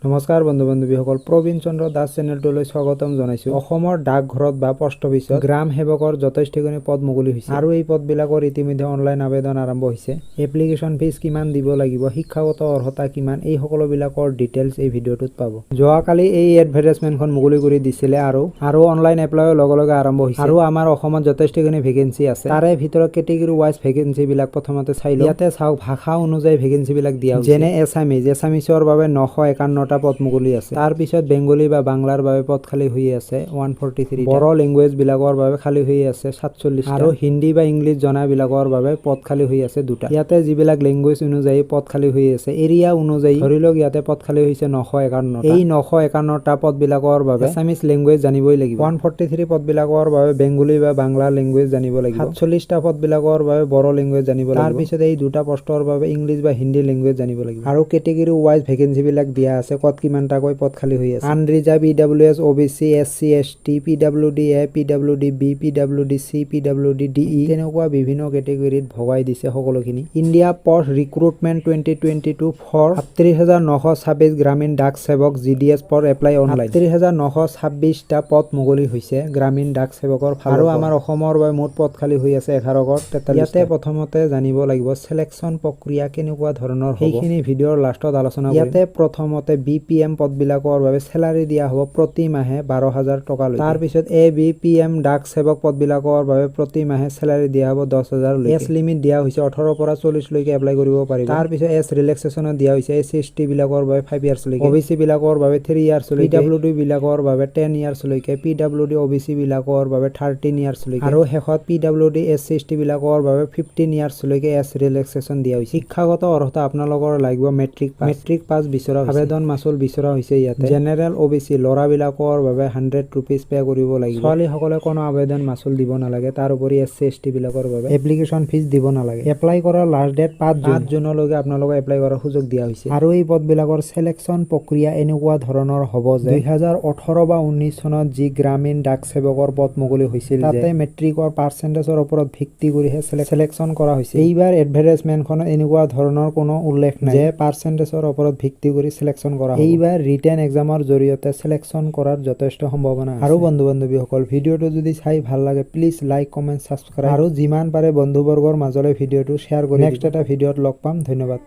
নমস্কাৰ বন্ধু বান্ধৱীসকল, প্ৰবীণ চন্দ্ৰ দাস চেনেলটোলৈ স্বাগতম জনাইছোঁ। অসমৰ ডাকঘৰত বা পোষ্ট অফিচত গ্ৰাম সেৱকৰ যথেষ্টখিনি পদ মুকলি হৈছে আৰু এই পদবিলাকৰ ইতিমধ্যে অনলাইন আবেদন আৰম্ভ হৈছে। এপ্লিকেশ্যন ফিজ কিমান দিব লাগিব, শিক্ষাগত অৰ্হতা কিমান, এই সকলোবিলাকৰ ডিটেইলছ এই ভিডিঅ'টোত পাব। যোৱাকালি এই এডভাৰটাইজমেণ্টখন মুকলি কৰি দিছিলে আৰু অনলাইন এপ্লাইও লগে লগে আৰম্ভ হৈছে আৰু আমাৰ অসমত যথেষ্টখিনি ভেকেঞ্চি আছে। তাৰে ভিতৰত কেটেগৰী ৱাইজ ভেকেঞ্চিবিলাক প্ৰথমতে চাই লওঁ। ইয়াতে চাওক, ভাষা অনুযায়ী ভেকেঞ্চিবিলাক দিয়া হৈছে। যেনে এছামিজ, এছামিছৰ বাবে 951টা পদ মুকলি আছে। তাৰপিছত বেংগলী বা বাংলাৰ বাবে পদ খালী হৈ আছে 143, বড়ো লেংগুৱেজ বিলাকৰ বাবে খালী হৈ আছে 47 আৰু হিন্দী বা ইংলিছ জনাবিলাকৰ বাবে পদ খালী হৈ আছে দুটা। ইয়াতে যিবিলাক লেংগুৱেজ অনুযায়ী পদ খালী হৈ আছে, এৰিয়া অনুযায়ী ধৰি লওক ইয়াতে পদ খালী হৈছে 951। এই 951টা পদবিলাকৰ বাবে এছামিজ লেংগুৱেজ জানিবই লাগিব। 143 পদবিলাকৰ বাবে বেংগলী বা বাংলা লেংগুৱেজ জানিব লাগিব। 47টা পদবিলাকৰ বাবে বড়ো লেংগুৱেজ জানিব লাগিব। তাৰপিছত এই দুটা পষ্টৰ বাবে ইংলিছ বা হিন্দী লেংগুৱেজ জানিব লাগিব। আৰু কেটেগৰী ৱাইজ ভেকেঞ্চিবিলাক দিয়া আছে, ক'ত কিমানটাকৈ পদ খালী হৈ আছে। Unreserved, EWS, OBC, SC, ST, PWD A, PWD B, PWD C, PWD D E, তেনেকুৱা বিভিন্ন কেটেগৰীত ভগাই দিছে সকলোখিনি। India Post Recruitment 2022 for 38,926 গ্ৰামীণ ডাক সেৱক, GDS for apply online। 38,926টা পদ মুকলি হৈছে গ্ৰামীণ ডাক সেৱকৰ। আৰু আমাৰ অসমৰ বাবে মুঠ পদ খালী হৈ আছে 1143। ইয়াতে প্ৰথমতে জানিব লাগিব চিলেকশ্যন প্ৰক্ৰিয়া কেনেকুৱা ধৰণৰ, সেইখিনি ভিডিঅ'ৰ লাষ্টত আলোচনা। ইয়াতে প্ৰথমতে বি পি এম পদবিলাকৰ বাবে চেলাৰী দিয়া হ'ব প্ৰতি মাহে 12,000 টকা। তাৰপিছত এ বি পি এম ডাক সেৱক পদবিলাকৰ বাবে প্ৰতি মাহে চেলাৰী দিয়া হ'ব 10,000। এজ লিমিট দিয়া হৈছে 18ৰ পৰা 40লৈকে এপ্লাই কৰিব পাৰিব। তাৰপিছত এজ ৰিলেক্সেশ্যনত দিয়া হৈছে এছ চি, এছ টি বিলাকৰ বাবে 5 ইয়াৰ্ছলৈকে, অ' বি চি বিলাকৰ বাবে 3 ইয়াৰ্ছলৈকে, পি ডাব্লিউ ডি বিলাকৰ বাবে 10 ইয়াৰ্ছলৈকে, পি ডাব্লিউ ডি, অ' বি চি বিলাকৰ বাবে 13 ইয়াৰ্ছলৈকে আৰু শেষত P W D, S C, S T বিলাকৰ বাবে 15 ইয়াৰ্ছলৈকে এজ ৰিলেক্সেশ্যন দিয়া হৈছে। শিক্ষাগত অৰ্হতা আপোনালোকৰ লাগিব মেট্ৰিক পাছ। মেট্ৰিক পাছ বিচৰা হৈছে। আবেদন মাচুল বিচৰা হৈছে ইয়াতে জেনেৰেল, অ' বি চি ল'ৰাবিলাকৰ বাবে 100 ৰুপিজ পে' কৰিব লাগিব। ছোৱালীসকলে কোনো আবেদন মাচুল দিব নালাগে। তাৰ উপৰি এছ চি, এছ টি বিলাকৰ বাবে এপ্লিকেশ্যন ফিজ দিব নালাগে। এপ্লাই কৰাৰ লাষ্ট ডেট 5 জুন। 5 জুনলৈকে আপোনালোকে এপ্লাই কৰাৰ সুযোগ দিয়া হৈছে। আৰু এই পদবিলাকৰ চিলেকশ্যন প্ৰক্ৰিয়া এনেকুৱা ধৰণৰ হ'ব যে 2018 বা 19 চনত যি গ্ৰামীণ ডাক সেৱকৰ পদ মুকলি হৈছিল, তাতে মেট্ৰিকৰ পাৰ্চেণ্টেজৰ ওপৰত ভিত্তি কৰিহে চিলেকশ্যন কৰা হৈছে। এইবাৰ এডভাৰটাইজমেণ্টখনত এনেকুৱা ধৰণৰ কোনো উল্লেখ নাই যে পাৰ্চেণ্টেজৰ ওপৰত ভিত্তি কৰি চিলেকশ্যন কৰা। এইবাৰ ৰিটেন এক্সামৰ জৰিয়তে চিলেকশ্যন কৰাৰ যথেষ্ট সম্ভাৱনা। আৰু বন্ধু বান্ধৱীসকল, ভিডিঅ'টো যদি চাই ভাল লাগে, প্লিজ লাইক, কমেণ্ট, ছাবস্ক্ৰাইব আৰু যিমান পাৰে বন্ধুবৰ্গৰ মাজলৈ ভিডিঅ'টো শ্বেয়াৰ কৰি। নেক্সট এটা ভিডিঅ'ত লগ পাম। ধন্যবাদ।